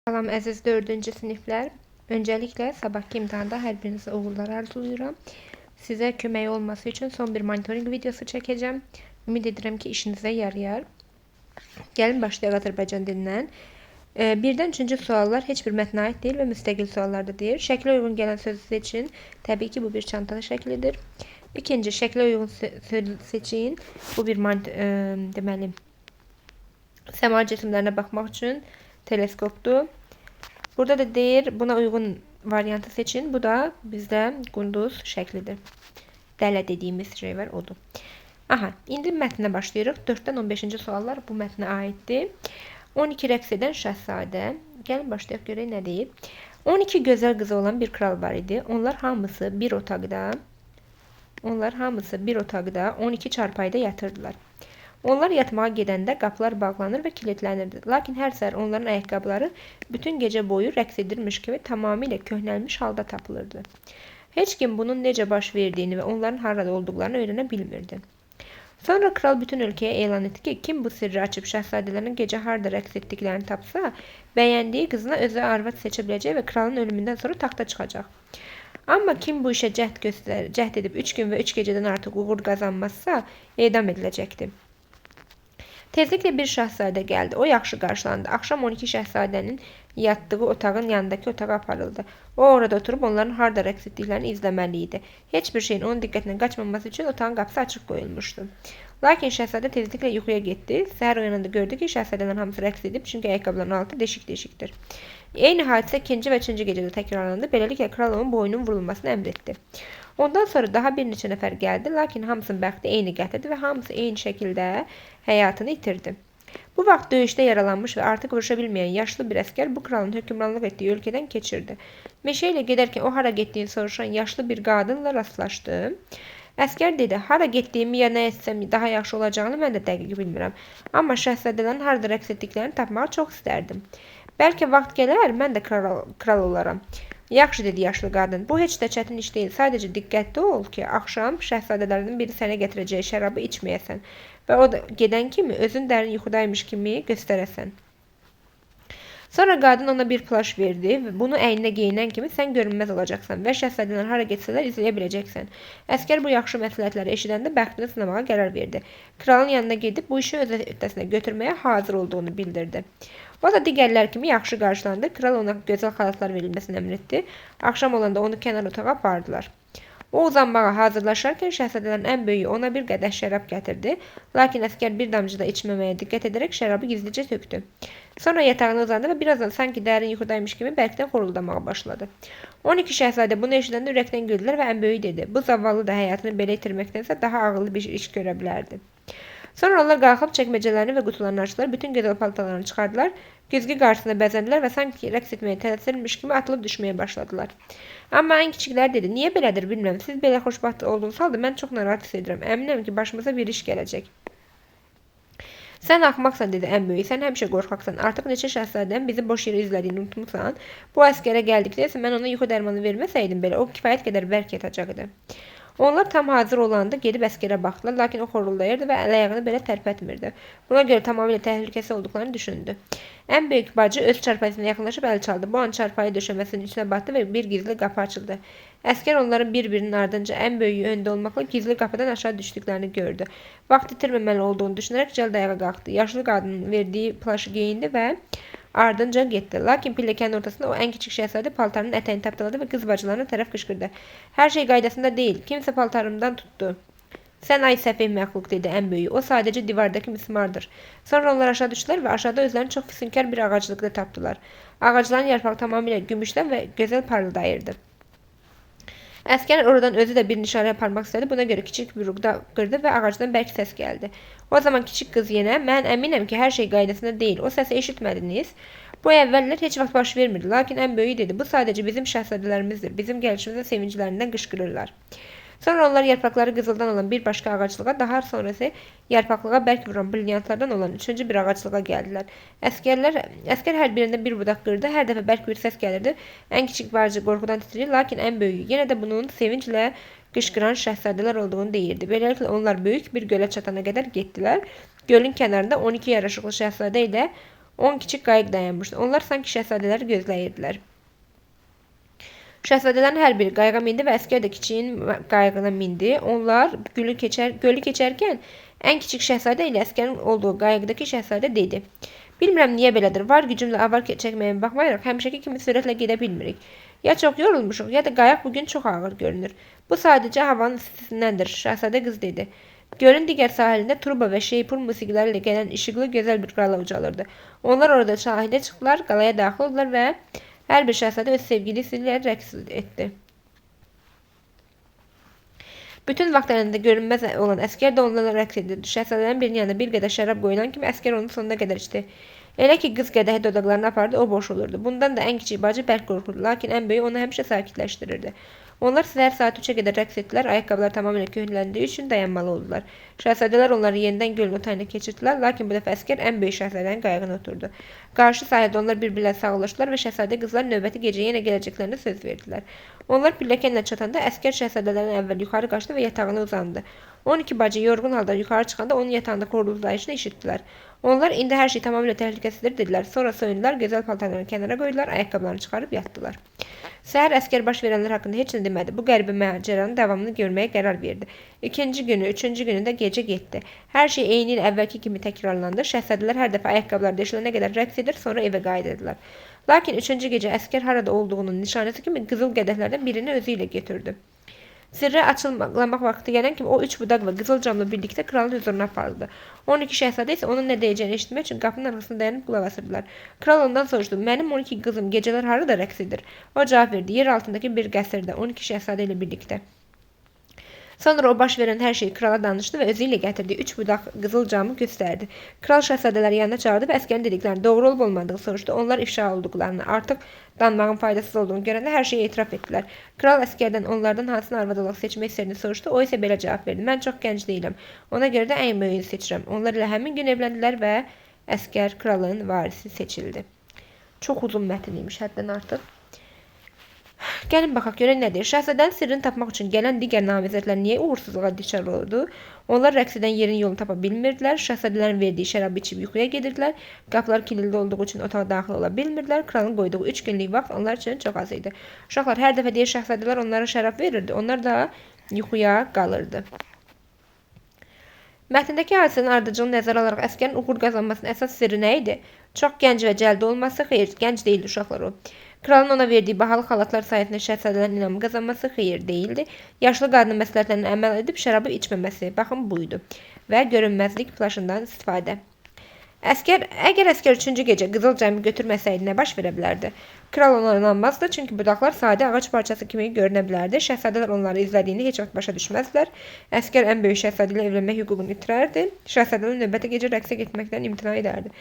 Salam əziz 4-cü siniflər. Öncəliklə sabahki imtahanda hər birinizə uğurlar arzulayıram. Sizə kömək olması üçün son bir monitorinq videosu çəkəcəm. Ümid edirəm ki, işinizə yarayar. Gəlin başlayaq Azərbaycan dilindən. Birdən üçüncü suallar heç bir mətnə aid deyil və müstəqil suallardır deyir. Şəklə uyğun gələn sözü seçin. Təbii ki, bu bir çantalı şəklidir. İkinci, şəklə uyğun söz seçin. Bu bir deməli səma cisimlərinə baxmaq üçün teleskopdur. Burada da deyir, buna uyğun variantı seçin. Bu da bizdə qunduz şəklidir. Dələ dediyimiz şey var, odur. Aha, indi mətnə başlayırıq. 4-dən 15-ci suallar bu mətnə aiddir. 12 rəqs edən şahzadə. Gəlin başlayaq görək nə deyib. 12 gözəl qızı olan bir kral var idi. Onlar hamısı bir otaqda 12 çarpayıda yatırdılar. Onlar yatmağa gedəndə qapılar bağlanır və kilidlənirdi. Lakin hər səhər onların ayaqqabıları bütün gecə boyu rəqs edirmiş kimi tamamilə köhnəlmiş halda tapılırdı. Heç kim bunun necə baş verdiyini və onların harada olduqlarını öyrənə bilmirdi. Sonra kral bütün ölkəyə elan etdi ki, kim bu sirri açıb şahzadələrin gecə harda rəqs etdiklərini tapsa, bəyəndiyi qızına özə arvad seçə biləcək və kralın ölümündən sonra taxta çıxacaq. Amma kim bu işə cəhd edib 3 gün və 3 gecədən artıq uğur qazanmazsa, edam ediləcəkdi. Tezliklə bir şahzadə gəldi. O yaxşı qarşılandı. Axşam 12 şahzadənin yatdığı otağın yanındakı otağa aparıldı. O orada oturub onların harda rəqs etdiklərini izləməli idi. Heç bir şeyin onun diqqətindən qaçmaması üçün otağın qapısı açıq qoyulmuşdu. Lakin şahzadə tezliklə yuxuya getdi. Səhər oyananda gördü ki, şahzadələrin hamısı rəqs edib, çünki ayaqqabılarının altı deşik-deşikdir. Eyni hadisə ikinci və üçüncü gecədə təkrarlandı. Beləliklə kral onun boynunun vurulmasını əmr etdi. Ondan sonra daha bir neçə nəfər gəldi, lakin hamısının bəxti eyni gətirdi və hamısı eyni şəkildə həyatını itirdi. Bu vaxt döyüşdə yaralanmış və artıq vuruşa bilməyən yaşlı bir əskər bu kralın hökmranlıq etdiyi ölkədən keçirdi. Meşə ilə gedərkən o hara getdiyini soruşan yaşlı bir qadınla rastlaşdı. Əskər dedi, hara getdiyimi ya nə etsəm daha yaxşı olacağını mən də dəqiq bilmirəm. Amma şahzadələrin harada rəqs etdiklərini tapmağı çox istərdim. Bəlkə vaxt gələr, mən də kral olaram. Yaxşı, dedi yaşlı qadın. Bu heç də çətin iş deyil. Sadəcə diqqətli ol ki, axşam şahzadələrdən biri sənə gətirəcəyi şərabı içməyəsən və o da gedən kimi özün dərin yuxudaymış kimi göstərəsən. Sonra qadın ona bir plaş verdi və bunu əyninə geyinən kimi sən görünməz olacaqsan və şahzadələr hara getsələr izləyə biləcəksən. Əskər bu yaxşı məsləhətləri eşidəndə bəxtini sınamağa qərar verdi. Kralın yanına gedib bu işi öz öhdəsinə götürməyə hazır olduğunu bildirdi. O da digərlər kimi yaxşı qarşılandı. Kral ona gözəl xalatlar verilməsini əmr etdi. Axşam olanda onu kənar otağa apardılar. O uzanmağa hazırlaşarkən şahzadələrin ən böyüyü ona bir qədəh şərab gətirdi. Lakin əskər bir damcı da içməməyə diqqət edərək şərabı gizlicə tökdü. Sonra yatağına uzandı və birazdan sanki dərin yuxudaymış kimi bərkdən xoruldamağa başladı. 12 şahzadə bunu eşidəndə ürəkdən güldülər və ən böyüyü dedi: "Bu zavallı da həyatını belə itirməkdənsə daha ağıllı bir iş görə bilərdi." Sonra onlar qalxıb çəkməcələrini və qutularını açdılar, bütün gözəl paltarlarını çıxardılar, güzgü qarşısında bəzəndilər və sanki rəqs etməyə tələsirmiş kimi atılıb düşməyə başladılar. Amma ən kiçiklər dedi: "Niyə belədir bilmirəm. Siz belə xoşbəxt olduğunuz halda mən çox narahat hiss edirəm. Əminəm ki, başımıza bir iş gələcək." Sən axmaqsan, dedi ən böyüyü. Sən həmişə qorxaqsan. Artıq neçə şahzadənin bizi boş yerə izlədiyini unutmusan. Bu əskərə gəldikdə isə mən ona yuxu dərmanı verməsəydim belə, o kifayət qədər bərk yatacaqdı. Onlar tam hazır olanda gedib əskərə baxdılar, lakin o xoruldayırdı və əl-ayağını belə tərpətmirdi. Buna görə tamamilə təhlükəsiz olduqlarını düşündü. Ən böyük bacı öz çarpayısına yaxınlaşıb əl çaldı. Bu an çarpayı döşəməsinin içinə batdı və bir gizli qapı açıldı. Əskər onların bir-birinin ardınca ən böyüyü öndə olmaqla gizli qapıdan aşağı düşdüklərini gördü. Vaxt itirməməli olduğunu düşünərək cəld ayağa qalxdı. Yaşlı qadının verdiyi plaşı geyindi və ardınca getdi. Lakin pilləkənin ortasında o ən kiçik şahzadə paltarının ətəyini tapdaladı və qız bacılarına tərəf qışqırdı. Hər şey qaydasında deyil. Kimsə paltarımdan tutdu. Sən ay səfeh məxluq, dedi ən böyüyü. O sadəcə divardakı mismardır. Sonra onlar aşağı düşdülər və aşağıda özlərini çox füsunkar bir ağaclıqda tapdılar. Ağacların yarpağı tamamilə gümüşdən və gözəl parıldayırdı. Əskər oradan özü də bir nişanə aparmaq istədi. Buna görə kiçik bir ruqda qırdı və ağacdan bərk səs gəldi. O zaman kiçik qız yenə, mən əminəm ki, hər şey qaydasında deyil. O səsi eşitmədiniz. Bu əvvəllər heç vaxt baş vermirdi. Lakin ən böyüyü dedi, bu sadəcə bizim şahzadələrimizdir. Bizim gəlişimizə sevinclərindən qışqırırlar. Sonra onlar yarpaqları qızıldan olan bir başqa ağaclığa, daha sonra isə yarpaqlığa bərk vuran brilyantlardan olan üçüncü bir ağaclığa gəldilər. Əskər hər birində bir budaq qırdı. Hər dəfə bərk bir səs gəlirdi. Ən kiçik bacı qorxudan titrəyir, lakin ən böyüyü yenə də bunun sevinclə qışqıran şahzadələr olduğunu deyirdi. Beləliklə onlar böyük bir gölə çatana qədər getdilər. Gölün kənarında 12 yaraşıqlı şahzadə ilə 10 kiçik qayıq dayanmışdı. Onlar sanki şəhzadələri gözləyirdilər. Şəhzadələrin hər biri qayığa mindi və əsgər də kiçiyin qayığına mindi. Onlar gölü keçərkən ən kiçik şəhzadə ilə əsgərin olduğu qayıqdakı şəhzadə dedi. Bilmirəm niyə belədir. Var gücümlə avar çəkməyimə baxmayaraq həmişəki kimi sürətlə gedə bilmirik. Ya çox yorulmuşuq, ya da qayıq bugün çox ağır görünür. Bu sadəcə havanın istisindəndir, şəhzadə qız dedi. Gölün digər sahilində truba və şeypur musiqiləri ilə gələn işıqlı gözəl bir qala ucalırdı. Onlar orada sahilə çıxdılar, qalaya daxil oldular və hər bir şəhzadə öz sevgilisi ilə rəqs etdi. Bütün vaxt ərzində görünməz olan əsgər də onlarla rəqs edirdi. Şəhzadələrin birinin yanına bir qədər şərab qoyulan kimi əsgər onu sonuna qədər içdi. Elə ki qız qədəhi dodaqlarına apardı, o boş olurdu. Bundan da ən kiçik bacı bərk qorxurdu, lakin ən böyüyü onu həmişə sakitləşdirirdi. Onlar səhər saat 3-ə qədər rəqs etdilər, ayaqqabılar tamamilə köhnələndiyi üçün dayanmalı oldular. Şəhzadələr onları yenidən gölün o tayına keçirdilər, lakin bu dəfə əsgər ən böyük şəhzadənin qayığına oturdu. Qarşı sahildə onlar bir-birlə sağollaşdılar və şəhzadə qızlar növbəti gecə yenə gələcəklərinə söz verdilər. Onlar pilləkənlə çatanda əsgər şəhzadələrdən əvvəl yuxarı qaçdı və yatağına uzandı. 12 bacı yorğun halda yuxarı çıxanda onun yatağında xoruldayışını eşitdilər. Onlar indi hər şey tamamilə təhlükəsizdir dedilər. Sonra soyundular, gözəl paltarlarını kənara qoydular, ayaqqabılarını çıxarıb yatdılar. Səhər əsgər baş verənlər haqqında heç nə demədi. Bu qəribə macəranın davamını görməyə qərar verdi. İkinci günü, üçüncü günü də gecə getdi. Hər şey eyni ilə əvvəlki kimi təkrarlandı. Şəhzadələr hər dəfə ayaqqabıları deşilənə qədər rəqs edir, sonra evə qayıdırdılar. Lakin üçüncü gecə əsgər harada olduğunun nişanəsi kimi qızıl qədəhlərdən birini özü ilə götürdü. Sirrə açıqlamaq vaxtı gələn kimi o üç budaq və qızıl camla birlikdə kralın hüzuruna aparıldı. 12 şəhzadə isə onun nə deyəcəyini eşitmək üçün qapının arxasında dayanıb qulaq asırdılar. Kral ondan soruşdu, mənim 12 qızım gecələr harada rəqs edir? O cavab verdi, yer altındakı bir qəsrdə 12 şəhzadə ilə birlikdə. Sonra o baş verən hər şeyi krala danışdı və özü ilə gətirdiyi 3 budaq qızıl camı göstərdi. Kral şəhzadələri yanına çağırdı və əsgərin dediklərinin doğru olub olmadığını soruşdu. Onlar ifşa olduqlarını, artıq danmağın faydasız olduğunu görəndə hər şeyi etiraf etdilər. Kral əsgərdən onlardan hansını arvad olaraq seçmək istədiyini soruşdu. O isə belə cavab verdi. Mən çox gənc deyiləm. Ona görə də ən böyüyünü seçirəm. Onlar elə həmin gün evləndilər və əsgər kralın varisi seçildi. Çox uzun mətn imiş, həddən artıq. Gəlin baxaq görək nə deyir. Şəhzadənin sirrini tapmaq üçün gələn digər namizədlər niyə uğursuzluğa düçar oldu? Onlar rəqs edən yerin yolunu tapa bilmirdilər. Şəhzadələrin verdiyi şərabı içib yuxuya gedirdilər. Qapılar kilidli olduğu üçün otağa daxil ola bilmirdilər. Kralın qoyduğu 3 günlük vaxt onlar üçün çox az idi. Uşaqlar hər dəfə deyir şəhzadələr onlara şərab verirdi. Onlar da yuxuya qalırdı. Mətndəki hadisənin ardıcılığını nəzərə alaraq əsgərin uğur qazanmasının əsas sirri nə idi? Çox gənc və cəldə olması, xeyr, gənc deyildi uşaqlar o. Kralın ona verdiyi bahalı xalatlar sayəsində şəhzadələrin inamı qazanması xeyir deyildi. Yaşlı qadının məsləhətlərinə əməl edib şərabı içməməsi, baxın buydu. Və görünməzlik plaşından istifadə. Əgər əsgər üçüncü gecə qızıl cəmi götürməsəydi nə baş verə bilərdi? Kral ona inanmazdı, çünki budaqlar sadə ağac parçası kimi görünə bilərdi. Şəhzadələr onları izlədiyini heç vaxt başa düşməzdilər. Əsgər ən böyük şəhzadə ilə evlənmək hüququnu itirərdi. Şəhzadələr növbəti gecə rəqsə getməkdən imtina edərdi.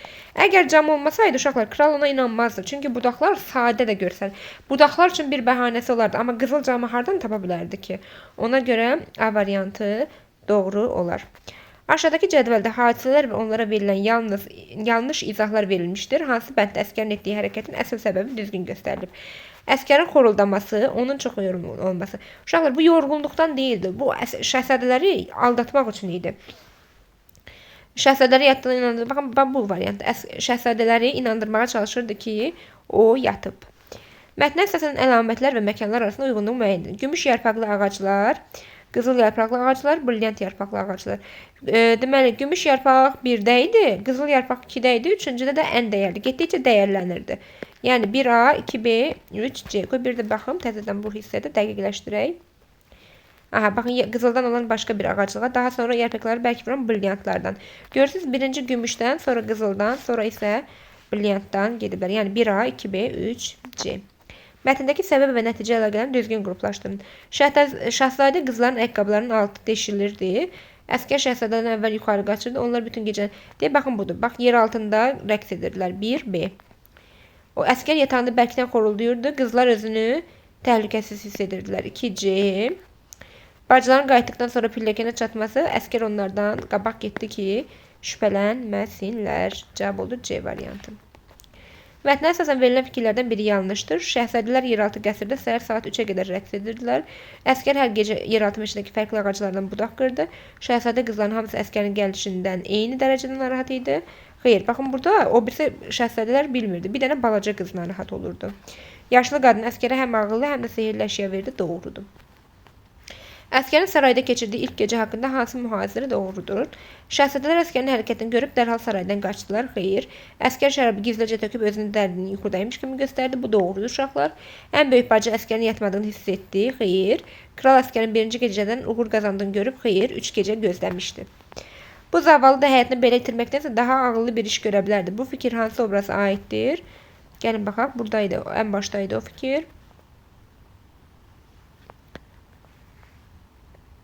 Əgər cam olmasaydı uşaqlar, kral ona inanmazdı. Çünki budaqlar sadə də görsən. Budaqlar üçün bir bəhanəsi olardı, amma qızıl camı hardan tapa bilərdi ki? Ona görə A variantı doğru olar. Aşağıdakı cədvəldə hadisələr və onlara verilən yanlış izahlar verilmişdir. Hansı bənddə əsgərin etdiyi hərəkətin əsl səbəbi düzgün göstərilib? Əsgərin xoruldaması, onun çox yorğun olması. Uşaqlar, bu yorğunluqdan deyildi. Bu, şəhzadələri aldatmaq üçün idi. Şəhzadələri yatdığına inandırdı. Baxın, bu variant. Şəhzadələri inandırmağa çalışırdı ki, o yatıb. Mətnə əsasən əlamətlər və məkanlar arasında uyğunluğu müəyyən edin. Gümüş yarpaqlı ağaclar, qızıl yarpaqlı ağaclar, brilliant yarpaqlı ağaclar. Deməli, gümüş yarpaq 1-də idi, qızıl yarpaq 2-də idi, 3-cüdə də ən dəyərli. Getdikcə dəyərlənirdi. Yəni 1A, 2B, 3C. Qoy bir də baxım, təzədən bu hissədə dəqiqləşdirək. Aha, baxın, qızıldan olan başqa bir ağaclığa, daha sonra yarpaqları bərk vuran brilliantlardan. Görürsünüz, birinci gümüşdən, sonra qızıldan, sonra isə brilliantdan gediblər. Yəni 1A, 2B, 3C. Mətndəki səbəb və nəticə əlaqələrini düzgün qruplaşdırın. Şahzadə qızların ayaqqabılarının altı deşilirdi. Əsgər şəhzadədən əvvəl yuxarı qaçırdı. Onlar bütün gecə... Deyə, baxın budur. Bax, yer altında rəqs edirdilər. 1B. O əsgər yatağında bərkdən xorulduyurdu. Qızlar özünü təhlükəsiz hiss edirdilər. 2C. Bacıların qayıtdıqdan sonra pilləkənə çatması əsgər onlardan qabaq getdi ki, şübhələnməsinlər. Cavab oldu C variantı. Mətnə əsasən verilən fikirlərdən biri yanlışdır. Şəhzadələr yeraltı qəsrdə səhər saat 3-ə qədər rəqs edirdilər. Əsgər hər gecə yeraltı meşədəki fərqli ağaclardan budaq qırdı. Şəhzadə qızların hamısı əsgərin gəlişindən eyni dərəcədə narahat idi. Xeyr, baxın burada o birisi şahzadələr bilmirdi. Bir dənə balaca qız narahat olurdu. Yaşlı qadın əskərə həm ağıllı, həm də sehirli əşya verdi. Doğrudur. Əskərin sarayda keçirdiyi ilk gecə haqqında hansı mühazirə doğrudur? Şahzadələr əskərin hərəkətini görüb dərhal saraydan qaçdılar. Xeyr. Əskər şərabı gizlicə töküb özünün dərdini yuxudaymış kimi göstərdi. Bu doğrudur uşaqlar. Ən böyük bacı əskərin yatmadığını hiss etdi. Xeyr. Kral əskərin birinci gecədən uğur qazandığını görüb xeyr, 3 gecə gözləmişdi. Bu zavallı da həyatını belə itirməkdənsə daha ağıllı bir iş görə bilərdi. Bu fikir hansı obraza aiddir? Gəlin baxaq. Buradaydı, ən başdaydı o fikir.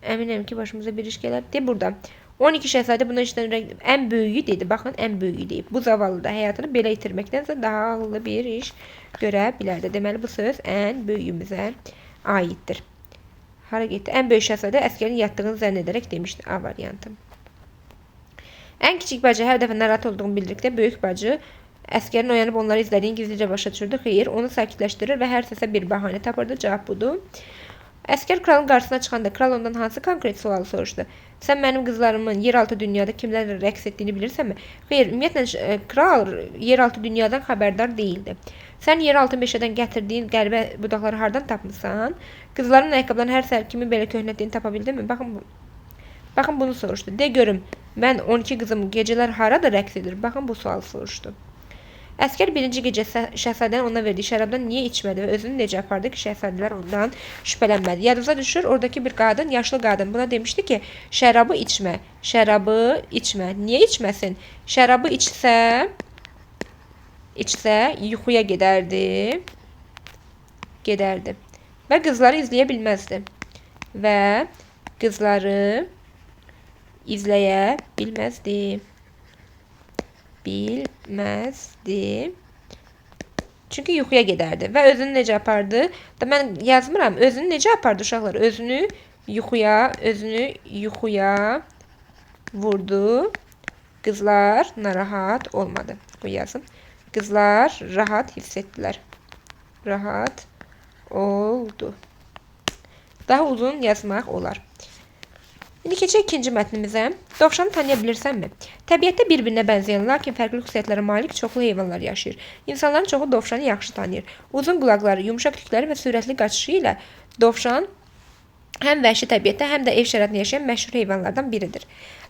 Əminəm ki, başımıza bir iş gələr. De burada. 12 şəhzadə buna işdən ən böyüyü dedi. Baxın, ən böyüyü deyib. Bu zavallı da həyatını belə itirməkdənsə daha ağıllı bir iş görə bilərdi. Deməli, bu söz ən böyüyümüzə aiddir. Hara getdi? Ən böyük şəhzadə əskərin yatdığını zənn edərək demişdi. A variantı. Ən kiçik bacı hər dəfə narahat olduğunu bildirdikdə böyük bacı əskərin oyanıb onları izlədiyini gizlicə başa düşürdü. Xeyr, onu sakitləşdirir və hər səsə bir bəhanə tapırdı. Cavab budur. Əskər kralın qarşısına çıxanda kral ondan hansı konkret sualı soruşdu? Sən mənim qızlarımın yeraltı dünyada kimlərlə rəqs etdiyini bilirsənmi? Xeyr, ümumiyyətlə kral yeraltı dünyadan xəbərdar deyildi. Sən yeraltı meşədən gətirdiyin qəribə budaqları hardan tapmısan? Qızların ayaqqabılarını hər səhər kimin belə köhnətdiyini tapa bildinmi? Baxın bunu soruşdu. De görüm, mən 12 qızım gecələr harada rəqs edir? Baxın bu sualı soruşdu. Əskər birinci gecə şəhzadənin ona verdiyi şərabdan niyə içmədi və özünü necə apardı ki, şəhzadələr ondan şübhələnmədi? Yadınıza düşür, oradakı bir qadın, yaşlı qadın buna demişdi ki, şərabı içmə, şərabı içmə. Niyə içməsin? Şərabı içsə yuxuya gedərdi və qızları izləyə bilməzdi. Və qızları izləyə bilməzdi. Bilməzdi. Çünki yuxuya gedərdi. Və özünü necə apardı? Da mən yazmıram. Özünü necə apardı uşaqlar? Özünü yuxuya vurdu. Qızlar narahat olmadı. Qoy yazım. Qızlar rahat hiss etdilər. Rahat oldu. Daha uzun yazmaq olar. İndi keçək ikinci mətnimizə. Dovşanı tanıya bilirsənmi? Təbiətdə bir-birinə bənzəyən, lakin fərqli xüsusiyyətlərə malik çoxlu heyvanlar yaşayır. İnsanların çoxu dovşanı yaxşı tanıyır. Uzun qulaqları, yumşaq tükləri və sürətli qaçışı ilə dovşan həm vəhşi təbiətdə, həm də ev şəraitində yaşayan məşhur heyvanlardan biridir.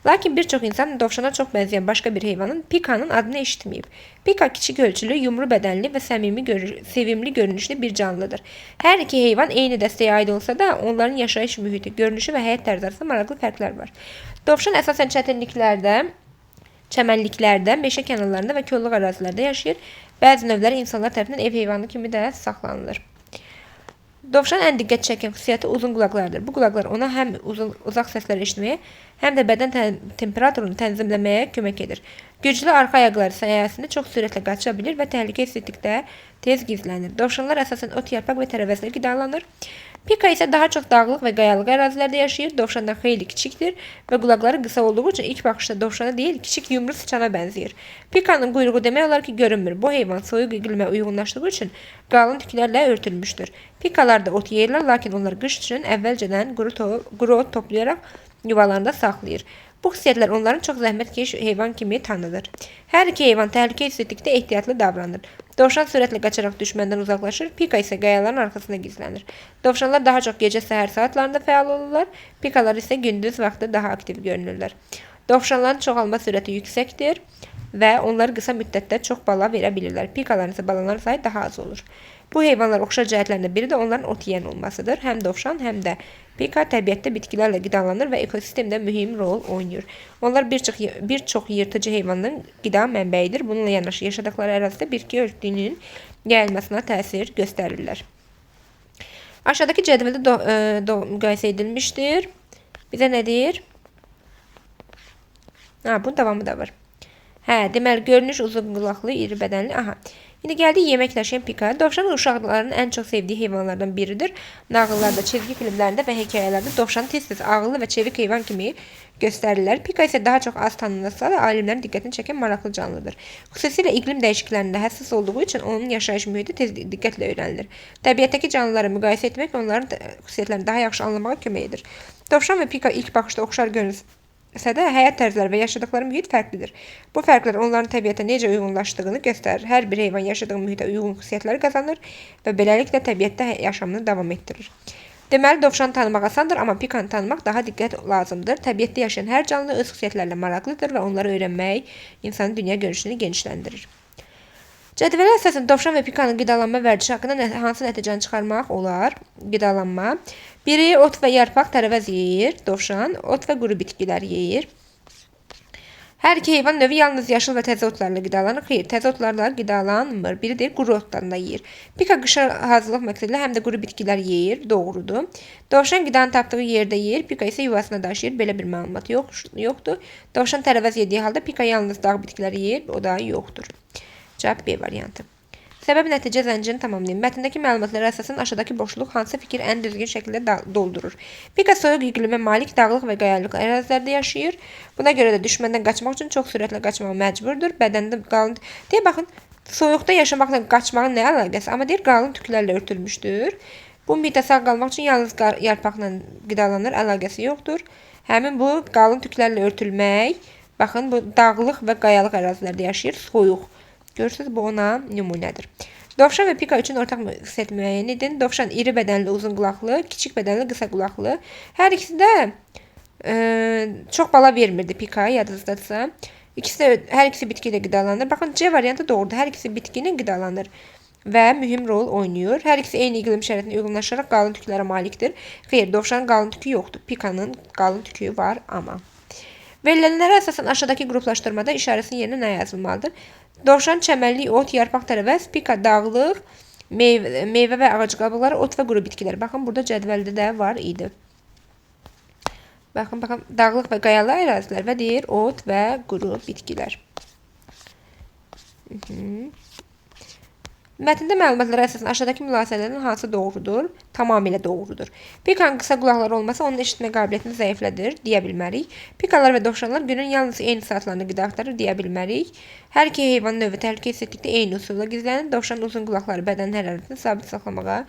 Lakin bir çox insan dovşana çox bənzəyən başqa bir heyvanın, pikanın adını eşitməyib. Pika kiçik ölçülü, yumru bədənli və sevimli görünüşlü bir canlıdır. Hər iki heyvan eyni dəstəyə aid olsa da, onların yaşayış mühiti, görünüşü və həyat tərzi arasında maraqlı fərqlər var. Dovşan əsasən çətinliklərdə, çəmənliklərdə, meşə kənarlarında və kolluq ərazilərdə yaşayır. Bəzi növləri insanlar tərəfindən ev heyvanı kimi də saxlanılır. Dovşanın ən diqqət çəkən xüsusiyyəti uzun qulaqlarıdır. Bu qulaqlar ona həm uzaq səsləri eşitməyə, həm də bədən temperaturunu tənzimləməyə kömək edir. Güclü arxa ayaqları sayəsində çox sürətlə qaça bilir və təhlükə hiss etdikdə tez gizlənir. Dovşanlar əsasən ot, yarpaq və tərəvəzlə qidalanır. Pika isə daha çox dağlıq və qayalıq ərazilərdə yaşayır. Dovşandan xeyli kiçikdir və qulaqları qısa olduğu üçün ilk baxışda dovşana deyil, kiçik yumru sıçana bənzəyir. Pikanın quyruğu demək olar ki, görünmür. Bu heyvan soyuq iqlimə uyğunlaşdığı üçün qalın tüklərlə örtülmüşdür. Pikalar da ot yeyirlər, lakin onlar qış üçün əvvəlcədən quru ot toplayaraq yuvalarında saxlayır. Bu xüsusiyyətlər onların çox zəhmətkeş heyvan kimi tanınır. Hər iki heyvan təhlükə hiss etdikdə ehtiyatlı davranır. Dovşan sürətlə qaçaraq düşməndən uzaqlaşır, pika isə qayaların arxasında gizlənir. Dovşanlar daha çox gecə səhər saatlarında fəal olurlar, pikalar isə gündüz vaxtı daha aktiv görünürlər. Dovşanların çoxalma sürəti yüksəkdir və onlar qısa müddətdə çox bala verə bilirlər. Pikaların isə balaların sayı daha az olur. Bu heyvanlar oxşar cəhətlərində biri də onların ot yeyən olmasıdır. Həm dovşan, həm də pika təbiətdə bitkilərlə qidalanır və ekosistemdə mühüm rol oynayır. Onlar bir çox yırtıcı heyvanların qida mənbəyidir. Bununla yanaşı yaşadıkları ərazidə bitki örtüyünün yayılmasına təsir göstərirlər. Aşağıdakı cədvəldə müqayisə edilmişdir. Bizə nə deyir? Ha, bunun davamı da var. Hə, deməli, görünüş uzun qulaqlı, iri bədənli. Aha. İndi gəldik yemək daşıyan pika. Dovşan uşaqların ən çox sevdiyi heyvanlardan biridir. Nağıllarda, çizgi filmlərində və hekayələrdə dovşanı tez-tez ağıllı və çevik heyvan kimi göstərirlər. Pika isə daha çox az tanınsa da alimlərin diqqətini çəkən maraqlı canlıdır. Xüsusilə iqlim dəyişikliklərində həssas olduğu üçün onun yaşayış mühiti tez diqqətlə öyrənilir. Təbiətdəki canlıları müqayisə etmək onların xüsusiyyətlərini daha yaxşı anlamağa kömək edir. Dovşan və pika ilk baxışda oxşar də həyat tərzləri və yaşadıkları mühit fərqlidir. Bu fərqlər onların təbiətə necə uyğunlaşdığını göstərir. Hər bir heyvan yaşadığı mühitə uyğun xüsusiyyətləri qazanır və beləliklə təbiətdə yaşamını davam etdirir. Deməli, dovşanı tanımaq asandır, amma pikanı tanımaq daha diqqət lazımdır. Təbiətdə yaşayan hər canlı öz xüsusiyyətlərlə maraqlıdır və onları öyrənmək insanın dünya görüşünü genişləndirir. Cədvələ əsasən dovşan və pikanın qidalanma vərdişi haqqında hansı nəticəni çıxarmaq olar? Qidalanma. Biri ot və yarpaq tərəvəz yeyir, dovşan, ot və quru bitkilər yeyir. Hər iki heyvan növü yalnız yaşıl və təzə otlarla qidalanır. Xeyr, təzə otlarla qidalanmır. Biri deyir, quru otlarla yeyir. Pika qışa hazırlıq məqsədilə həm də quru bitkilər yeyir. Doğrudur. Dovşan qidanı tapdığı yerdə yeyir, pika isə yuvasına daşıyır. Belə bir məlumat yoxdur. Dovşan tərəvəz yediyi halda pika yalnız dağ bitkiləri yeyir. O da yoxdur. Cavab B variantı. Səbəb nəticə zəncirini tamamlayın. Mətndəki məlumatlara əsasən aşağıdakı boşluq hansı fikir ən düzgün şəkildə doldurur? Pika soyuq iqlimə malik dağlıq və qayalıq ərazilərdə yaşayır. Buna görə də düşməndən qaçmaq üçün çox sürətlə qaçmağa məcburdur. Bədəndə qalın... Deyə baxın, soyuqda yaşamaqla qaçmağın nə əlaqəsi? Amma deyir, qalın tüklərlə örtülmüşdür. Bu mühitdə sağ qalmaq üçün yalnız yarpaqla qidalanır, əlaqəsi yoxdur. Həmin bu qalın tüklərlə örtülmək, baxın, bu dağlıq və qayalıq ərazilərdə yaşayır, soyuq. Görürsünüz, bu ona nümunədir. Dovşan və pika üçün ortaq xüsusiyyət müəyyən edin. Dovşan iri bədənli, uzun qulaqlı, kiçik bədənli, qısa qulaqlı. Hər ikisi də çox bala vermirdi pika, yadınızdadırsa. İkisi də, hər ikisi bitki ilə qidalanır. Baxın, C variantı doğrudur. Hər ikisi bitki ilə qidalanır və mühüm rol oynayır. Hər ikisi eyni iqlim şəraitinə uyğunlaşaraq qalın tüklərə malikdir. Xeyr, dovşanın qalın tükü yoxdur. Pikanın qalın tükü var amma. Verilənlərə əsasən aşağıdakı qruplaşdırmada işarəsinin yerinə nə yazılmalıdır? Dovşan çəmənlik, ot, yarpaq, tərəvəz, pika dağlıq, meyvə və ağac qabıqları, ot və quru bitkilər. Baxın, burada cədvəldə də var idi. Baxın, baxın, dağlıq və qayalı ərazilər və deyir ot və quru bitkilər. Mətndə məlumatlara əsasən aşağıdakı mülahizələrdən hansı doğrudur? Tamamilə doğrudur. Pikanın qısa qulaqları olması onun eşitmə qabiliyyətini zəiflədir deyə bilmərik. Pikalar və dovşanlar günün yalnız eyni saatlarında qida axtarır deyə bilmərik. Hər iki heyvan növü təhlükə hiss etdikdə eyni üsulla gizlənir. Dovşanın uzun qulaqları bədənin hərarətini sabit saxlamağa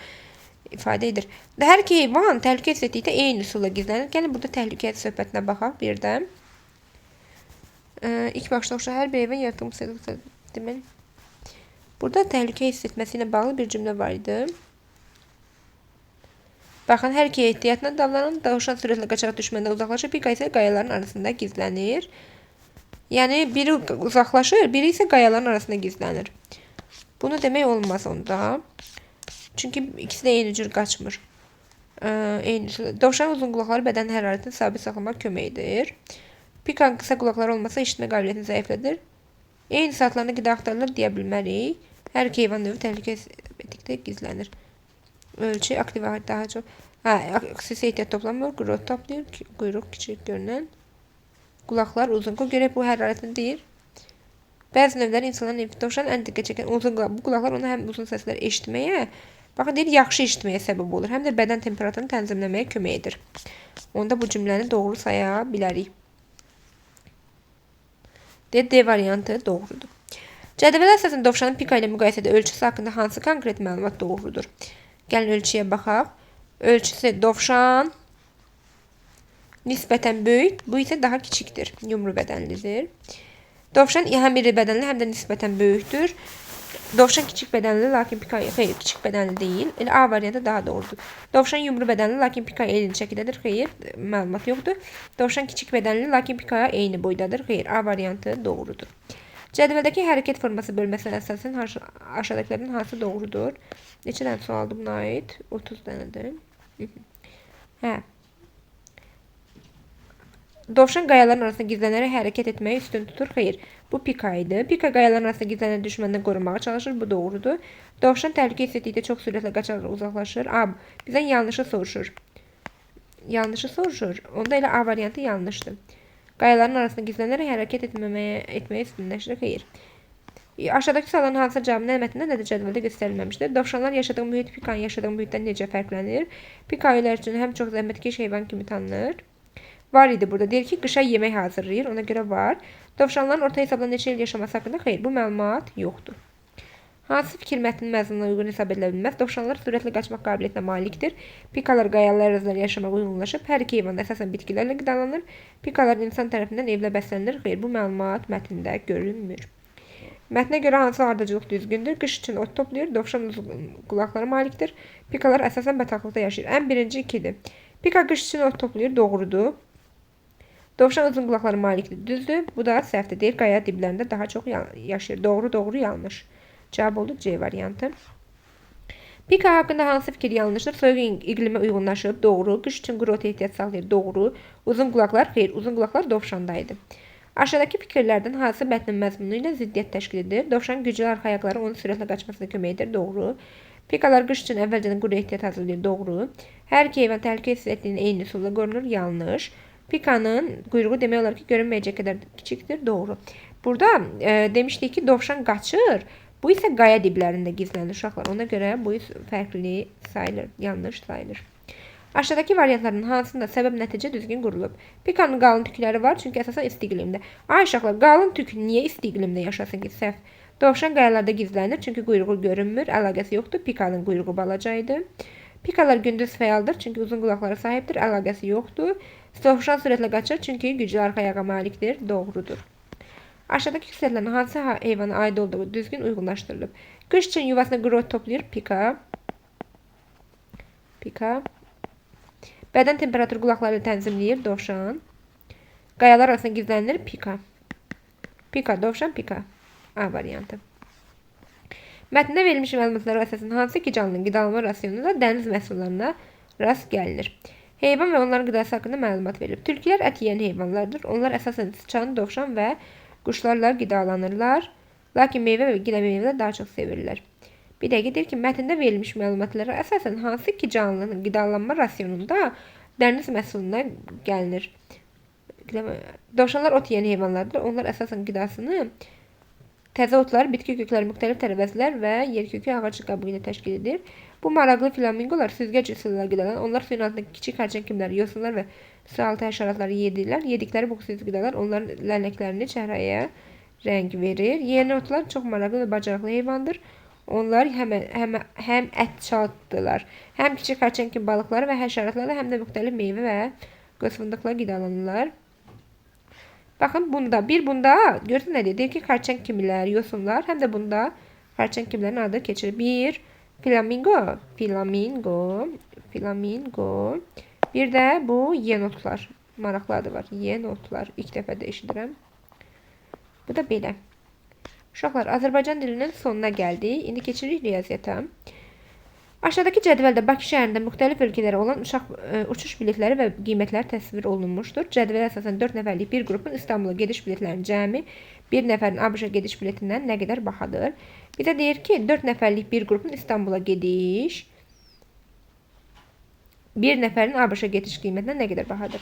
ifadə edir. Hər iki heyvan təhlükə hiss etdikdə eyni üsulla gizlənir. Gəlin burada təhlükə söhbətinə baxaq bir də. İlk başda oxşar hər bir heyvan yaratılmış deməli. Burada təhlükə hiss etməsi ilə bağlı bir cümlə var idi. Baxın, hər iki ehtiyatla davranın. Dovşan sürətlə qaçaraq düşməndən uzaqlaşır. Pika isə qayaların arasında gizlənir. Yəni, biri uzaqlaşır, biri isə qayaların arasında gizlənir. Bunu demək olmaz onda. Çünki ikisi də eyni cür qaçmır. Dovşanın uzun qulaqları bədən hərarətini sabit saxlamaq kömək edir. Pikanın qısa qulaqları olmasa eşitmə qabiliyyətini zəiflədir. Eyni saatlarında qida axtarılır deyə bilmərik. Hər iki heyvan növü təhlükə etdikdə gizlənir. Ölçü aktiv daha çox. Xüsusi ehtiyat toplanmır. Quru ot toplayır. Quyruq kiçik görünən. Qulaqlar uzun. Qoy görək bu hərarətini deyir. Bəzi növləri insanların dovşan ən diqqət çəkən uzun qulaq. Bu qulaqlar ona həm uzun səslər eşitməyə, baxın deyir, yaxşı eşitməyə səbəb olur. Həm də bədən temperaturunu tənzimləməyə kömək edir. Onda bu cümləni doğru saya bilərik. D variantı doğrudur. Cədvələ əsasən dovşanın pika ilə müqayisədə ölçüsü haqqında hansı konkret məlumat doğrudur? Gəlin ölçüyə baxaq. Ölçüsü dovşan nisbətən böyük, bu isə daha kiçikdir. Yumru bədənlidir. Dovşan həm iri bədənli, həm də nisbətən böyükdür. Dovşan kiçik bədənli, lakin pika xeyr, kiçik bədənli deyil. Elə A variantı daha doğrudur. Dovşan yumru bədənli, lakin pika eyni çəkidədir. Xeyr, məlumat yoxdur. Dovşan kiçik bədənli, lakin pika eyni boydadır. Xeyr, A variantı doğrudur. Cədvəldəki hərəkət forması bölməsinə əsasən aşağıdakılardan hansı doğrudur? Neçə dənə sualdır buna aid? 30 dənədir. Hə. Dovşan qayaların arasında gizlənərək hərəkət etməyi üstün tutur. Xeyr, bu pika idi. Pika qayaların arasında gizlənən düşməndən qorumağa çalışır. Bu doğrudur. Dovşan təhlükə hiss etdikdə çox sürətlə qaçaraq uzaqlaşır. A, bizdən yanlışı soruşur. Yanlışı soruşur. Onda elə A variantı yanlışdır. Qayaların arasında gizlənərək hərəkət etməyi üstünləşdirir. Xeyr. Aşağıdakı sualların hansısa cavabı nə mətndə, nə də cədvəldə göstərilməmişdir. Dovşanlar yaşadığı mühit pikanın yaşadığı mühitdən necə fərqlənir? Pika öylər üçün həm çox zəhmətkeş heyvan kimi tanınır. Var idi burada. Deyir ki, qışa yemək hazırlayır. Ona görə var. Dovşanların orta hesabla neçə il yaşaması haqqında xeyr, bu məlumat yoxdur. Hansı fikir mətnin məzmununa uyğun hesab edilə bilməz? Dovşanlar sürətlə qaçmaq qabiliyyətinə malikdir. Pikalar qayalı ərazilərdə yaşamağa uyğunlaşıb. Hər iki heyvan əsasən bitkilərlə qidalanır. Pikalar insan tərəfindən evlə bəslənir. Xeyr, bu məlumat mətndə görünmür. Mətnə görə hansı ardıcıllıq düzgündür? Qış üçün ot toplayır. Dovşan uzun qulaqlara malikdir. Pikalar əsasən bataqlıqda yaşayır. Ən birinci ikidir. Pika qış üçün ot toplayır. Doğrudur. Dovşan uzun qulaqlara malikdir. Düzdür. Bu da səhvdir. Deyir, qaya diblərində daha çox yaşayır. Doğru, doğru, yanlış. Cavab oldu C variantı. Pika haqqında hansı fikir yanlışdır? Soyuq iqlimə uyğunlaşıb. Doğru. Qış üçün quru ota ehtiyac saxlayır. Doğru. Uzun qulaqlar. Xeyr, uzun qulaqlar dovşanda idi. Aşağıdakı fikirlərdən hansı mətnin məzmunu ilə ziddiyyət təşkil edir? Dovşan güclü arxa ayaqları onun sürətlə qaçmasına kömək edir. Doğru. Pikalar qış üçün əvvəlcədən quru ehtiyat hazırlayır. Doğru. Hər iki heyvan təhlükə hiss etdiyinin eyni üsulla qorunur. Yanlış. Pikanın quyruğu demək olar ki, görünməyəcək qədər kiçikdir. Doğru. Burada demişdik ki, dovşan qaçır. Bu isə qaya diblərində gizlənir uşaqlar. Ona görə bu fərqli sayılır, yanlış sayılır. Aşağıdakı variantların hansında səbəb-nəticə düzgün qurulub? Pikanın qalın tükləri var, çünki əsasən isti iqlimdə. Ay uşaqlar, qalın tük niyə isti iqlimdə yaşasın ki? Səhv. Dovşan qayalarda gizlənir, çünki quyruğu görünmür, əlaqəsi yoxdur. Pikanın quyruğu balaca idi. Pikalar gündüz fəaldır, çünki uzun qulaqlara sahibdir, əlaqəsi yoxdur. Dovşan sürətlə qaçır, çünki güclü arxa ayağa malikdir. Doğrudur. Aşağıdakı xüsusiyyətlərin hansı heyvana aid olduğu düzgün uyğunlaşdırılıb? Qış üçün yuvasına quru ot toplayır. Pika. Pika. Bədən temperaturu qulaqları ilə tənzimləyir. Dovşan. Qayalar arasında gizlənir. Pika. Pika, dovşan, pika. A variantı. Mətndə verilmiş məlumatlara əsasən hansı iki canlının qidalanma rasionunda dəniz məhsullarına rast gəlinir? Heyvan və onların qidası haqqında məlumat verilib. Tülkülər ət yeyən heyvanlardır. Onlar əsasən sıçan, dovşan və quşlarla qidalanırlar. Lakin meyvə və giləmeyvələr daha çox sevirlər. Bir dəqiqə deyir ki, mətndə verilmiş məlumatlara əsasən hansı iki canlının qidalanma rasionunda dəniz məhsuluna gəlinir? Dovşanlar ot yeyən heyvanlardır. Onlar əsasən qidasını təzə otlar, bitki kökləri, müxtəlif tərəvəzlər və yer kökü ağac qabığı ilə təşkil edir. Bu maraqlı flamingolar süzgəc üsulla qidalanır. Onlar suyun altındakı kiçik xərçəng kimləri, yosunlar və sualtı həşəratları yedirlər. Yedikləri bu xüsusi qidalar onların lələklərini çəhraya rəng verir. Yenotlar çox maraqlı və bacarıqlı heyvandır. Onlar həm ət çaldılar, həm kiçik xərçəng kimi balıqları və həşəratlarla, həm də müxtəlif meyvə və qız fındıqla qidalanırlar. Baxın, bunda, bir bunda, görürsünüz nə deyir? Deyir ki, xərçəng kimilər, yosunlar, həm də bunda xərçəng kimlərin adı keçirir. Bir, flamingo, flamingo, flamingo. Bir də bu yenotlar. Maraqlı adı var. Yenotlar. İlk dəfə də eşidirəm. Bu da belə. Uşaqlar, Azərbaycan dilinin sonuna gəldik. İndi keçirik riyaziyyata. Aşağıdakı cədvəldə Bakı şəhərində müxtəlif ölkələrə olan uçuş biletləri və qiymətləri təsvir olunmuşdur. Cədvələ əsasən 4 nəfərlik bir qrupun İstanbula gediş biletlərinin cəmi bir nəfərin ABŞ-a gediş biletindən nə qədər bahadır? Bizə deyir ki, 4 nəfərlik bir qrupun İstanbula gediş bir nəfərin ABŞ-a gediş qiymətindən nə qədər bahadır?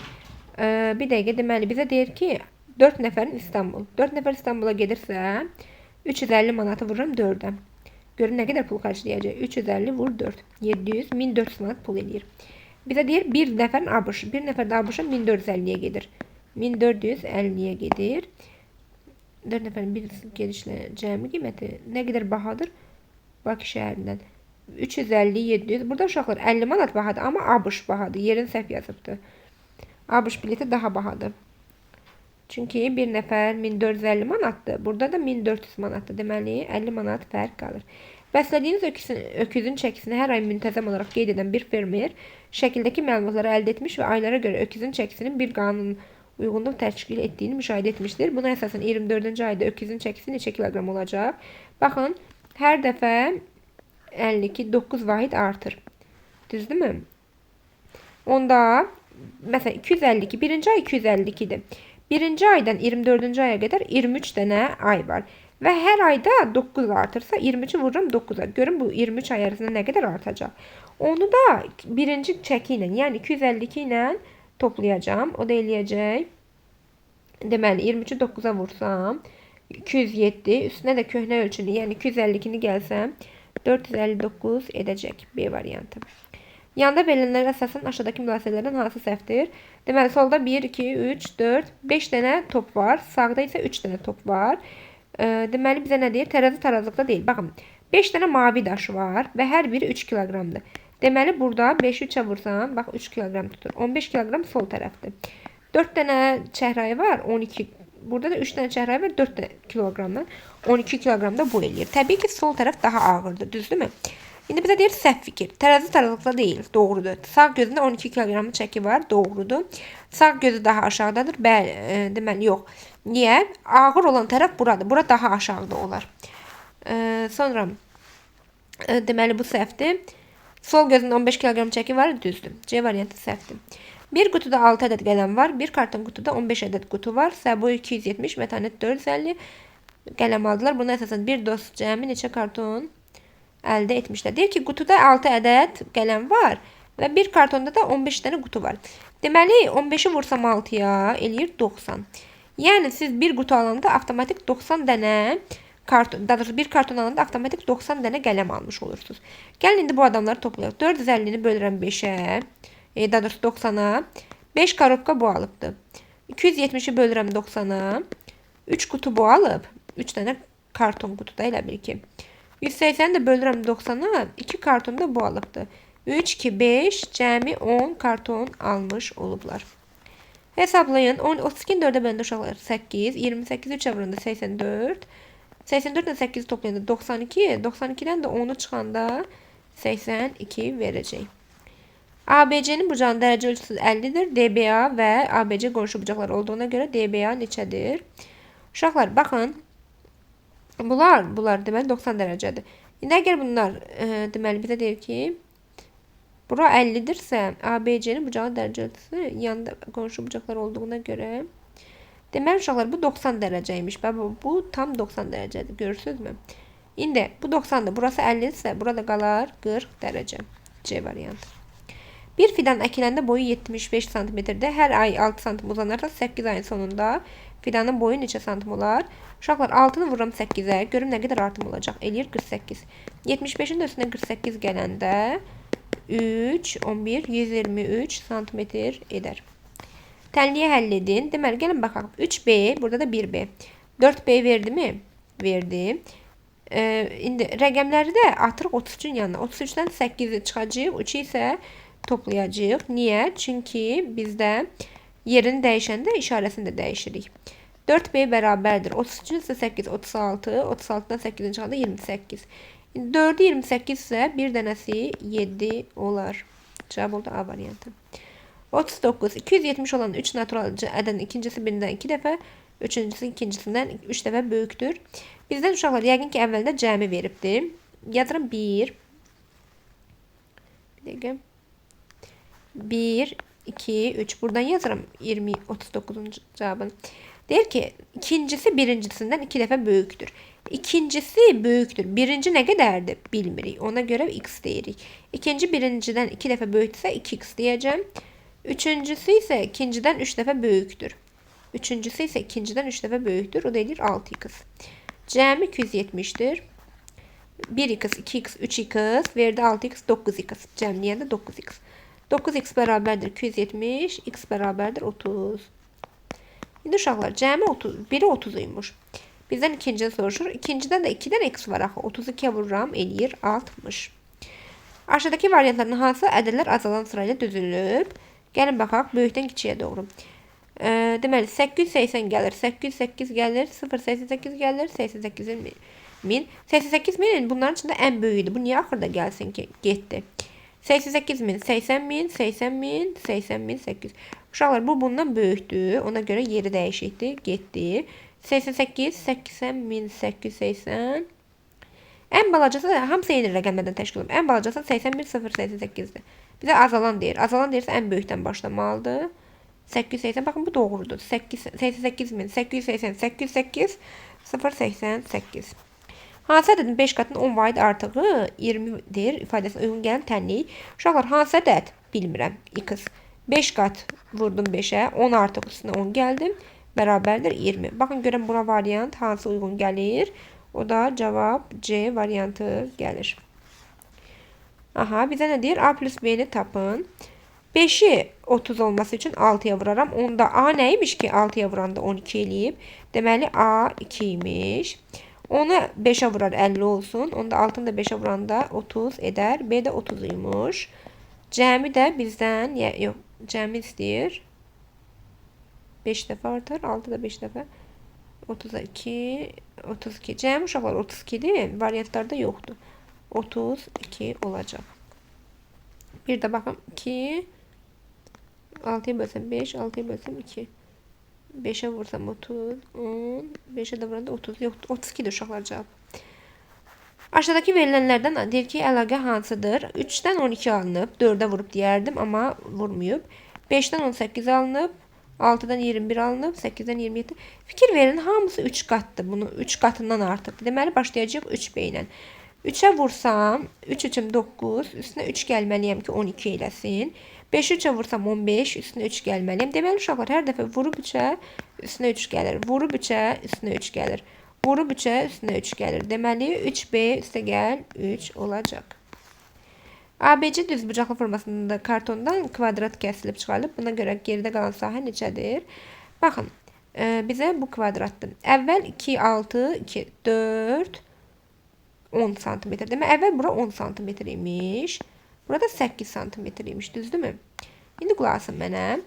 Bir dəqiqə, deməli, bizə deyir ki, 4 nəfərin İstanbul. 4 nəfər İstanbula gedirsə, 350 manatı vururam 4-ə. Görün nə qədər pul xərcləyəcək. 350 vur 4. 700, 1400 manat pul eləyir. Bizə deyir, bir nəfərin ABŞ. Bir nəfər də ABŞ-a 1450-yə gedir. 1450-yə gedir. 4 nəfərin bir gedişlə cəmi qiyməti nə qədər bahadır? Bakı şəhərindən. 350, 700. Burada uşaqlar 50 manat bahadır, amma ABŞ bahadır. Yerin səhv yazıbdır. ABŞ bileti daha bahadır. Çünki bir nəfər 1450 manatdır. Burada da 1400 manatdır. Deməli, 50 manat fərq qalır. Bəslədiyiniz öküzün çəkisini hər ay müntəzəm olaraq qeyd edən bir fermer şəkildəki məlumatları əldə etmiş və aylara görə öküzün çəkisinin bir qanun uyğunluq təşkil etdiyini müşahidə etmişdir. Buna əsasən 24-cü ayda öküzün çəkisi neçə kiloqram olacaq? Baxın, hər dəfə 52, 9 vahid artır. Düzdürmü? Onda, məsələn, 252, birinci ay 252-dir. Birinci aydan 24-cü aya qədər 23 dənə ay var. Və hər ayda 9 artırsa, 23-ü vururam 9-a. Görün, bu 23 ay ərzində nə qədər artacaq. Onu da birinci çəki ilə, yəni 252 ilə toplayacağam. O da eləyəcək. Deməli, 23-ü 9-a vursam, 207. Üstünə də köhnə ölçünü, yəni 252-ni gəlsəm, 459 edəcək B variantı. Yanda verilənlərə əsasən aşağıdakı mülahizələrdən hansı səhvdir? Deməli, solda 1, 2, 3, 4, 5 dənə top var. Sağda isə 3 dənə top var. Deməli, bizə nə deyir? Tərəzi tarazlıqda deyil. Baxın, 5 dənə mavi daş var və hər biri 3 kiloqramdır. Deməli, burada 5-i 3-ə vursam, bax 3 kiloqram tutur. 15 kiloqram sol tərəfdir. 4 dənə çəhrayı var, 12. Burada da 3 dənə çəhrayı var, 4 kiloqramdan. 12 kiloqram da bu eləyir. Təbii ki, sol tərəf daha ağırdır, düzdürmü? İndi bizə deyir səhv fikir. Tərəzi taralıqda deyil, doğrudur. Sağ gözündə 12 kiloqramın çəki var, doğrudur. Sağ gözü daha aşağıdadır. Bəli, deməli, yox. Niyə? Ağır olan tərəf buradır. Bura daha aşağıda olar. Sonra, deməli, bu səhvdir. Sol gözündə 15 kiloqram çəki var, düzdür. C variantı səhvdir. Bir qutuda 6 ədəd qələm var. Bir karton qutuda 15 ədəd qutu var. Boyu 270, mətanət 450 qələm aldılar. Buna əsasən bir dost cəmi neçə karton əldə etmişlər. Deyir ki, qutuda 6 ədəd qələm var və bir kartonda da 15 dənə qutu var. Deməli, 15-i vursam 6-ya eləyir 90. Yəni, siz bir qutu alanda avtomatik 90 dənə karton, daha doğrusu bir karton alanda avtomatik 90 dənə qələm almış olursunuz. Gəlin indi bu adamları toplayaq. 450-ni bölürəm 5-ə, daha doğrusu 90-a. 5 korobka bu alıbdır. 270-i bölürəm 90-a. 3 qutu bu alıb. 3 dənə karton qutuda elə bil ki. 180-i də bölürəm 90-a. 2 karton da bu alıbdır. 3, 2, 5, cəmi 10 karton almış olublar. Hesablayın. 32-ni 4-ə böləndə uşaqlar 8, 28-i 3-ə vuranda 84, 84 ilə 8-i toplayanda 92, 92-dən də 10-u çıxanda 82 verəcək. ABC-nin bucağının dərəcə ölçüsü 50-dir. DBA və ABC qonşu bucaqlar olduğuna görə DBA neçədir? Uşaqlar, baxın. Bunlar deməli 90 dərəcədir. İndi əgər bunlar deməli bizə deyir ki, bura 50-dirsə, ABC-nin bucağının dərəcə ölçüsü yanında qonşu bucaqlar olduğuna görə deməli uşaqlar bu 90 dərəcəymiş. Bu tam 90 dərəcədir. Görürsünüzmü? İndi bu 90-dır. Burası 50-dirsə, burada qalar 40 dərəcə. C variantı. Bir fidan əkiləndə boyu 75 cm-dir. Hər ay 6 cm uzanarsa 8 ayın sonunda fidanın boyu neçə santim olar? Uşaqlar 6-nı vururam 8-ə. Görüm nə qədər artım olacaq. Eləyir 48. 75-in də üstünə 48 gələndə 3, 11, 123 cm edər. Tənliyi həll edin. Deməli, gəlin baxaq. 3B, burada da 1B. 4B verdimi? Verdi. İndi rəqəmləri də atırıq 33-ün yanına. 33-dən 8-i çıxacaq, 3-ü isə toplayacağıq. Niyə? Çünki bizdə yerini dəyişəndə işarəsini də dəyişirik. 4B bərabərdir. 33-ün isə 8, 36. 36-dan 8-in çıxanda 28. 4-ü 28 isə bir dənəsi 7 olar. Cavab oldu A variantı. 39. 270 olan 3 natural ədədin ikincisi birindən 2 dəfə, üçüncüsü ikincisindən 3 dəfə böyükdür. Bizdən uşaqlar yəqin ki, əvvəldə cəmi veribdir. Yazıram 1. Bir dəqiqə. 1, 2, 3. Buradan yazıram 39-cu cavabını. Deyir ki, ikincisi birincisindən 2 dəfə böyükdür. İkincisi böyükdür. Birinci nə qədərdir? Bilmirik. Ona görə x deyirik. İkinci birincidən 2 dəfə böyükdürsə 2x deyəcəm. Üçüncüsü isə ikincidən 3 dəfə böyükdür. Üçüncüsü isə ikincidən 3 dəfə böyükdür. O da eləyir 6x. Cəmi 270-dir. 1x, 2x, 3x verdi 6x, 9x. Cəmləyəndə 9x. 9x bərabərdir 270, x bərabərdir 30. İndi uşaqlar, cəmi 30, biri 30 imiş. Bizdən ikincini soruşur. İkincidən də 2-dən x var axı. 32-yə vururam, eləyir 60. Aşağıdakı variantların hansı ədədlər azalan sırayla düzülüb? Gəlin baxaq, böyükdən kiçiyə doğru. Deməli, 880 gəlir, 808 gəlir, 0,88 gəlir, 88 min. 88 min bunların içində ən böyüyüdür. Bu niyə axırda gəlsin ki? Getdi. 88 min, 80 min, 80 min, 80 min, 800. Uşaqlar, bu bundan böyükdür. Ona görə yeri dəyişikdir. Getdi. 88, 80 min, 880. Ən balacası hamısı eyni rəqəmlərdən təşkil olunur. Ən balacası 81, 0,88-dir. Bizə azalan deyir. Azalan deyirsə ən böyükdən başlamalıdır. 880, baxın bu doğrudur. 88 min, 880, 808, 0,88. Hansı ədədin 5 qatının 10 vahid artığı 20-dir ifadəsinə uyğun gələn tənlik. Uşaqlar, hansı ədəd? Bilmirəm. X. 5 qat vurdum 5-ə, 10 artıq üstünə 10 gəldim. Bərabərdir 20. Baxın, görən buna variant hansı uyğun gəlir? O da cavab C variantı gəlir. Aha, bizə nə deyir? A plus B-ni tapın. 5-i 30 olması üçün 6-ya vuraram. Onda A nə imiş ki 6-ya vuranda 12 eləyib? Deməli, A 2 imiş. Onu 5'e vurar 50 olsun. Onda 6-nı da 5'e vuranda 30 edər. B də 30 imiş. Cəmi də bizdən, yox, cəmi istəyir. 5 dəfə artar. 6 da 5 dəfə. 30-a 2, 32. Cəmi uşaqlar 32-dir. Variantlarda yoxdur. 32 olacaq. Bir də baxım 2, 6-ya bölsəm 5, 6-ya bölsəm 2. 5'e vursam 30, 10, 5'e də vuranda 30. Yox, 32-dir uşaqlar cavab. Aşağıdakı verilənlərdən deyir ki, əlaqə hansıdır? 3-dən 12 alınıb, 4-ə vurub deyərdim, amma vurmayıb. 5-dən 18 alınıb, 6-dan 21 alınıb, 8-dən 27. Fikir verin, hamısı 3 qatdır. Bunu 3 qatından artıqdır. Deməli, başlayacağıq 3B ilə. 3-ə vursam, 3 3-üm 9, üstünə 3 gəlməliyəm ki, 12 eləsin. 5-i 3-ə vursam 15, üstünə 3 gəlməliyəm. Deməli, uşaqlar hər dəfə vurub 3-ə, üstünə 3 gəlir. Vurub 3-ə, üstünə 3 gəlir. Vurub 3-ə, üstünə 3 gəlir. Deməli, 3B üstə gəl 3 olacaq. ABC düzbucaqlı formasında kartondan kvadrat kəsilib çıxarılıb. Buna görə geridə qalan sahə neçədir? Baxın, bizə bu kvadratdır. Əvvəl 2, 6, 2, 4, 10 sm. Demək, əvvəl bura 10 sm imiş. Burada 8 sm imiş, düzdürmü? İndi qulaq asın mənə.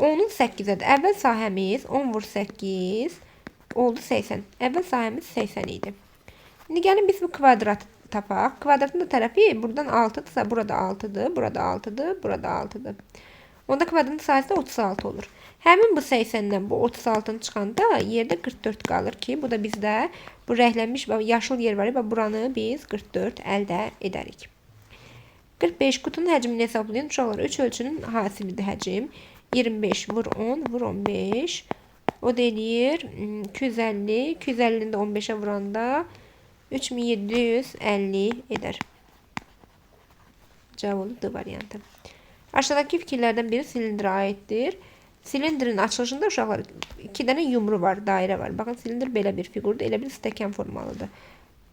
10-un 8-ədir. Əvvəl sahəmiz 10 vur 8 oldu 80. Əvvəl sahəmiz 80 idi. İndi gəlin biz bu kvadratı tapaq. Kvadratın da tərəfi buradan 6-dırsa, burada 6-dır, burada 6-dır, burada 6-dır. Onda kvadratın sahəsi də 36 olur. Həmin bu 80-dən bu 36-nı çıxanda yerdə 44 qalır ki, bu da bizdə bu rənglənmiş yaşıl yer var. Buranı biz 44 əldə edərik. 45 qutunun həcmini hesablayın. Uşaqlar 3 ölçünün hasilidir həcm. 25 vur 10 vur 15. O da eləyir 250. 250-ni də 15-ə vuranda 3750 edər. Cavab oldu D variantı. Aşağıdakı fikirlərdən biri silindirə aiddir. Silindrin açılışında uşaqlar 2 dənə yumru var, dairə var. Baxın, silindir belə bir fiqurdur, elə bir stəkan formalıdır.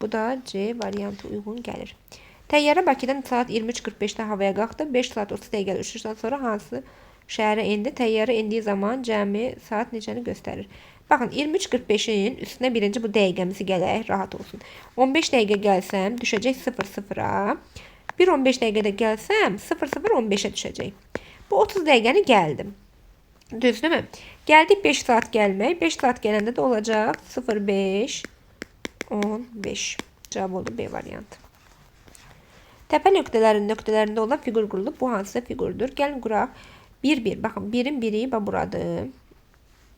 Bu da C variantı uyğun gəlir. Təyyarə Bakıdan saat 23:45-də havaya qalxdı. 5 saat 30 dəqiqəlik uçuşdan sonra hansı şəhərə endi? Təyyarə endiyi zaman cəmi saat neçəni göstərir? Baxın, 23:45-in üstünə birinci bu dəqiqəmizi gələk, rahat olsun. 15 dəqiqə gəlsəm, düşəcək 0-0-a. 1:15 dəqiqədə gəlsəm, 0-0-15-ə düşəcək. Bu 30 dəqiqəni gəldim. Düzdürmü? Gəldik 5 saat gəlmək. 5 saat gələndə də olacaq 0-5, 15. Cavab oldu B variantı. Təpə nöqtələrinin nöqtələrində olan fiqur qurulub. Bu hansısa fiqurdur? Gəlin quraq. 1, 1. Baxın, 1-in 1-i buradır.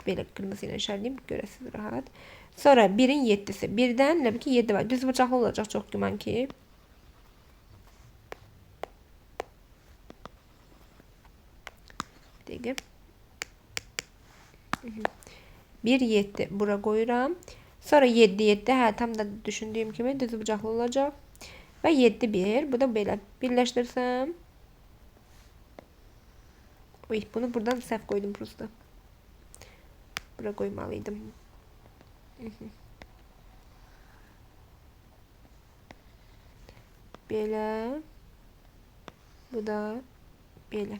Belə qırmızı ilə işarələyim, görəsiniz rahat. Sonra 1-in 7-si. 1-dən elə bil ki 7 var. Düzbucaqlı olacaq çox güman ki. Bir dəqiqə. 1, 7 bura qoyuram. Sonra 7, 7. Hə, tam da düşündüyüm kimi düzbucaqlı olacaq. Və 7, 1. Bu da belə. Birləşdirsəm. Uy, bunu buradan səhv qoydum prosta. Bura qoymalıydım. Belə. Bu da belə.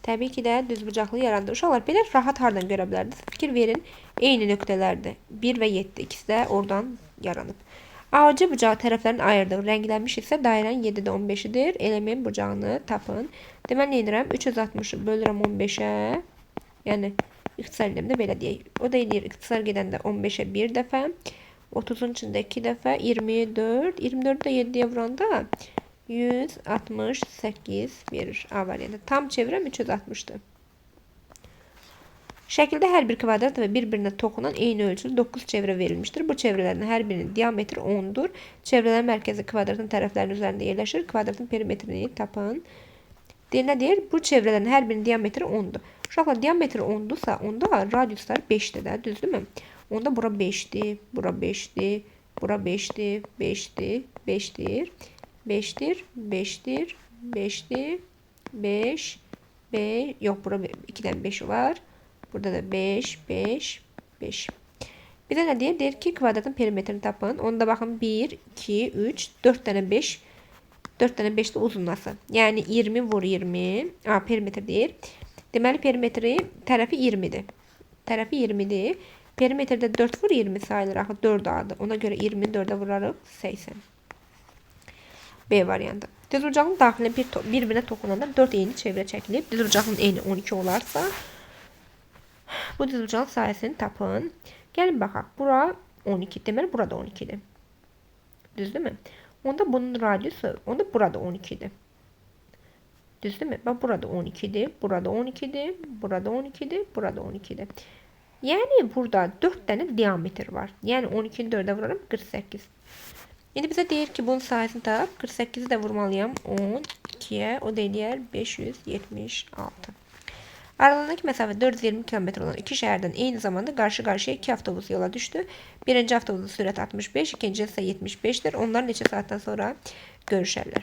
Təbii ki də düzbucaqlı yarandı. Uşaqlar, belə rahat hardan görə bilərdiniz? Fikir verin, eyni nöqtələrdir. 1 və 7 ikisi də oradan yaranıb. AC bucağı tərəflərini ayırdıq. Rənglənmiş isə dairənin 7-də 15-idir. Element bucağını tapın. Deməli, nə edirəm? 360-ı bölürəm 15-ə. Yəni, ixtisar edəmdə belə deyək. O da eləyir ixtisar gedəndə 15-ə 1 dəfə. 30-un içində 2 dəfə. 24. 24-ü də 7-yə vuranda 168 verir A variantı. Tam çevirəm 360-dır. Şəkildə hər bir kvadrat və bir-birinə toxunan eyni ölçülü 9 çevrə verilmişdir. Bu çevrələrin hər birinin diametri 10-dur. Çevrələrin mərkəzi kvadratın tərəflərinin üzərində yerləşir. Kvadratın perimetrini tapın. Nə deyir? Bu çevrələrin hər birinin diametri 10-dur. Uşaqlar, diametri 10-dursa, onda radiuslar 5-dir də, düzdürmü? Onda bura 5-dir, bura 5-dir, bura 5-dir, 5-dir, 5-dir, 5-dir, 5-dir, 5-dir, 5, 5, yox, bura 2-dən 5 var. Burada da 5, 5, 5. Bizə nə deyir? Deyir ki, kvadratın perimetrini tapın. Onda baxın, 1, 2, 3, 4 dənə 5. 4 dənə 5 də uzunlası. Yəni, 20 vur 20. A, perimetr deyir. Deməli, perimetri tərəfi 20-dir. Tərəfi 20-dir. Perimetrdə 4 vur 20 sayılır. Axı 4 adır. Ona görə 20-ni 4-ə vurarıq 80. B variantı. Düzbucaqlının daxilinə bir-birinə toxunanda 4 eyni çevrə çəkilib. Düzbucaqlının eyni 12 olarsa, bu düzbucaqlının sahəsini tapın. Gəlin baxaq. Bura 12. Deməli, burada 12-dir. Düzdürmü? Onda bunun radiusu, onda burada 12-dir. Düzdürmü? Bax, burada 12-dir, burada 12-dir, burada 12-dir, burada 12-dir. Yəni, burada 4 dənə diametr var. Yəni, 12-ni 4-ə vuraram, 48. İndi bizə deyir ki, bunun sahəsini tap. 48-i də vurmalıyam 12-yə. O da eləyər 576. Aralarındakı məsafə 420 km olan iki şəhərdən eyni zamanda qarşı-qarşıya iki avtobus yola düşdü. Birinci avtobusun sürəti 65, ikinci isə 75-dir. Onlar neçə saatdan sonra görüşərlər.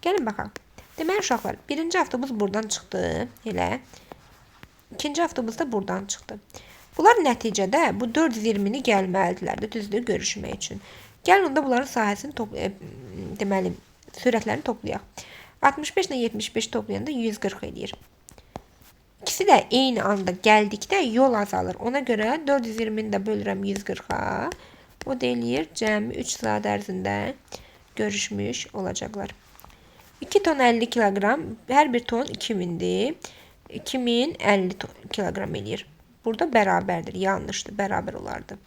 Gəlin baxaq. Deməli, uşaqlar, birinci avtobus buradan çıxdı. Elə. İkinci avtobus da buradan çıxdı. Bunlar nəticədə bu 420-ni gəlməlidirlər də, düzdür, görüşmək üçün. Gəlin onda bunların sahəsini deməli, sürətlərini toplayaq. 65 ilə 75 toplayanda 140 eləyir. İkisi də eyni anda gəldikdə yol azalır. Ona görə 420-ni də bölürəm 140-a. O da eləyir, cəmi 3 saat ərzində görüşmüş olacaqlar. 2 ton 50 kiloqram, hər bir ton 2000-dir. 2050 kiloqram eləyir. Burada bərabərdir, yanlışdır, bərabər olardı.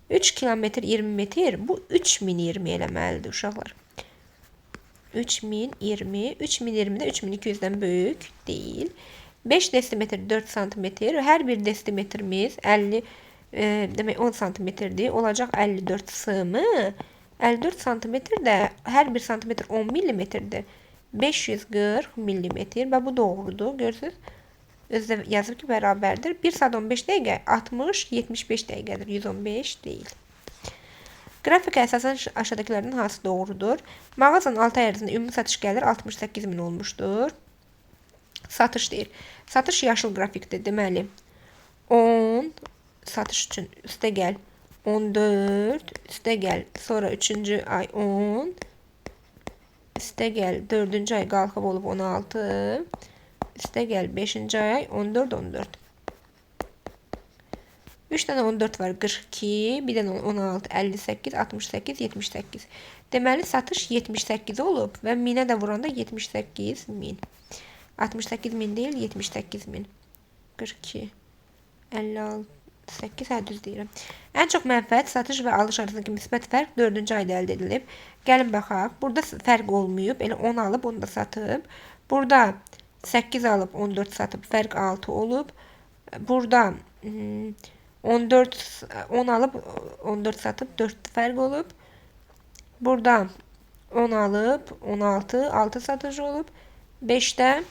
3 kilometr 20 metr, bu 3020 eləməlidir uşaqlar. 3020, 3020 də 3200-dən böyük deyil. 5 desimetr 4 santimetr, hər bir desimetrimiz 50, demək 10 santimetrdir. Olacaq 54 sm. 54 santimetr də hər bir santimetr 10 millimetrdir. 540 millimetr və bu doğrudur. Görürsünüz? Özü də yazır ki, bərabərdir. 1 saat 15 dəqiqə 60-75 dəqiqədir. 115 deyil. Qrafika əsasən aşağıdakılardan hansı doğrudur? Mağazanın 6 ay ərzində ümumi satış gəlir 68.000 olmuşdur. Satış deyir. Satış yaşıl qrafikdir. Deməli, 10 satış üçün üstə gəl 14, üstə gəl sonra 3-cü ay 10, üstə gəl 4-cü ay qalxıb olub 16, üstə gəl 5-ci ay 14, 14. 3 dənə 14 var, 42, bir dənə 16, 58, 68, 78. Deməli, satış 78 olub və minə də vuranda 78.000. 68.000 deyil, 78.000. 42, 56, 8, hə, düz deyirəm. Ən çox mənfəət satış və alış arasındakı müsbət fərq 4-cü ayda əldə edilib. Gəlin baxaq. Burada fərq olmayıb. Elə 10 alıb, 10 da satıb. Burada 8 alıb, 14 satıb. Fərq 6 olub. Burada 14, 10 alıb, 14 satıb, 4 fərq olub. Burada 10 alıb, 16, 6 satıcı olub. 5-də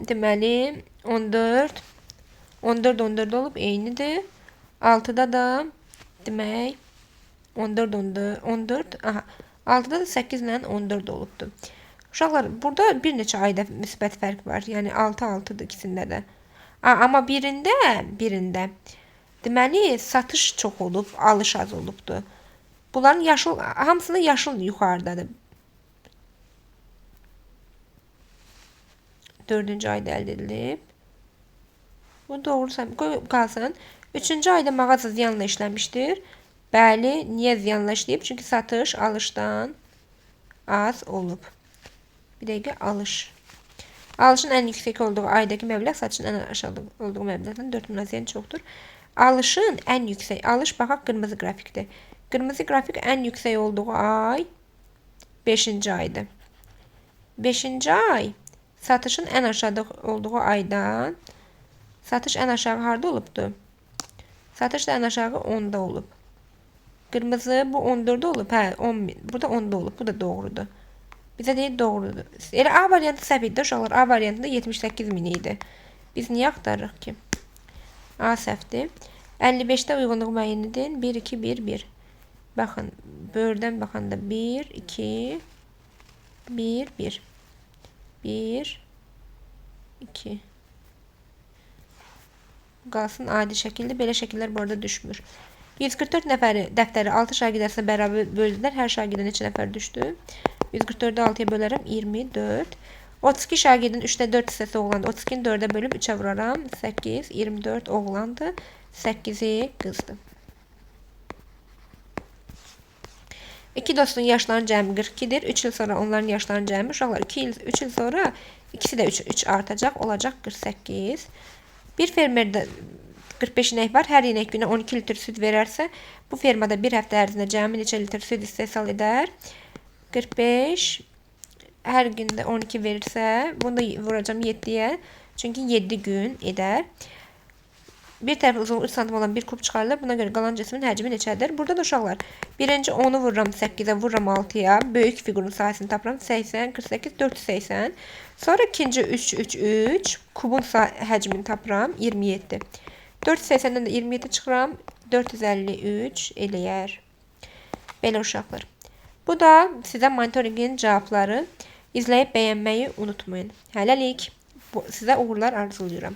deməli 14, 14, 14 olub, eynidir. 6-da da demək 14, 14, 14, aha, 6-da da 8 ilə 14 olubdur. Uşaqlar, burada bir neçə ayda müsbət fərq var. Yəni 6, 6-dır ikisində də. Amma birində deməli satış çox olub, alış az olubdur. Bunların yaşıl, hamısında yaşıl yuxarıdadır. 4-cü ayda əldə edilib. Bu doğru, qoy qalsın. 3-cü ayda mağaza ziyanla işləmişdir. Bəli, niyə ziyanla işləyib? Çünki satış alışdan az olub. Bir dəqiqə, alış. Alışın ən yüksək olduğu aydakı məbləğ satışın ən aşağı olduğu məbləğdən 4000 az, yəni çoxdur. Alışın ən yüksək, alış baxaq qırmızı qrafikdir. Qırmızı qrafik ən yüksək olduğu ay 5-ci aydır. 5-ci ay satışın ən aşağıda olduğu aydan satış ən aşağı harda olubdur? Satış da ən aşağı 10-da olub. Qırmızı bu 14-də olub. Hə, 10.000. Burada 10-da olub. Bu da doğrudur. Bizə deyir doğrudur. Elə A variantı səhv idi uşaqlar. A variantında 78.000 idi. Biz niyə axtarırıq ki? A səhvdir. 55-də uyğunluq müəyyən edin. 1, 2, 1, 1. Baxın, bördən baxanda 1, 2, 1, 1. 1, 2. Qalsın adi şəkildə. Belə şəkillər bu arada düşmür. 144 nəfəri dəftəri 6 şagird arasında bərabər böldülər. Hər şagirdə neçə nəfər düşdü? 144-ü 6-ya bölərəm. 24. 32 şagirdin 3-də 4 hissəsi oğlandır. 32-ni 4-ə bölüb 3-ə vuraram. 8, 24 oğlandır. 8-i qızdır. İki dostun yaşlarının cəmi 42-dir. 3 il sonra onların yaşlarının cəmi uşaqlar 2 il, 3 il sonra ikisi də 3 artacaq, olacaq 48. Bir fermerdə 45 inək var. Hər inək günə 12 litr süd verərsə, bu fermada bir həftə ərzində cəmi neçə litr süd istehsal edər? 45 hər gündə 12 verirsə, bunu da vuracağam 7-yə. Çünki 7 gün edər. Bir tərəfi uzunluğu 3 santim olan bir kub çıxarılır. Buna görə qalan cismin həcmi neçədir? Burada da uşaqlar, birinci 10-u vururam 8-ə, vururam 6-ya. Böyük fiqurun sahəsini tapıram. 80, 48, 480. Sonra ikinci 3, 3, 3. Kubun həcmini tapıram. 27. 480-dən də 27 çıxıram. 453 eləyər. Belə uşaqlar. Bu da sizə monitorinqin cavabları. İzləyib bəyənməyi unutmayın. Hələlik. Sizə uğurlar arzulayıram.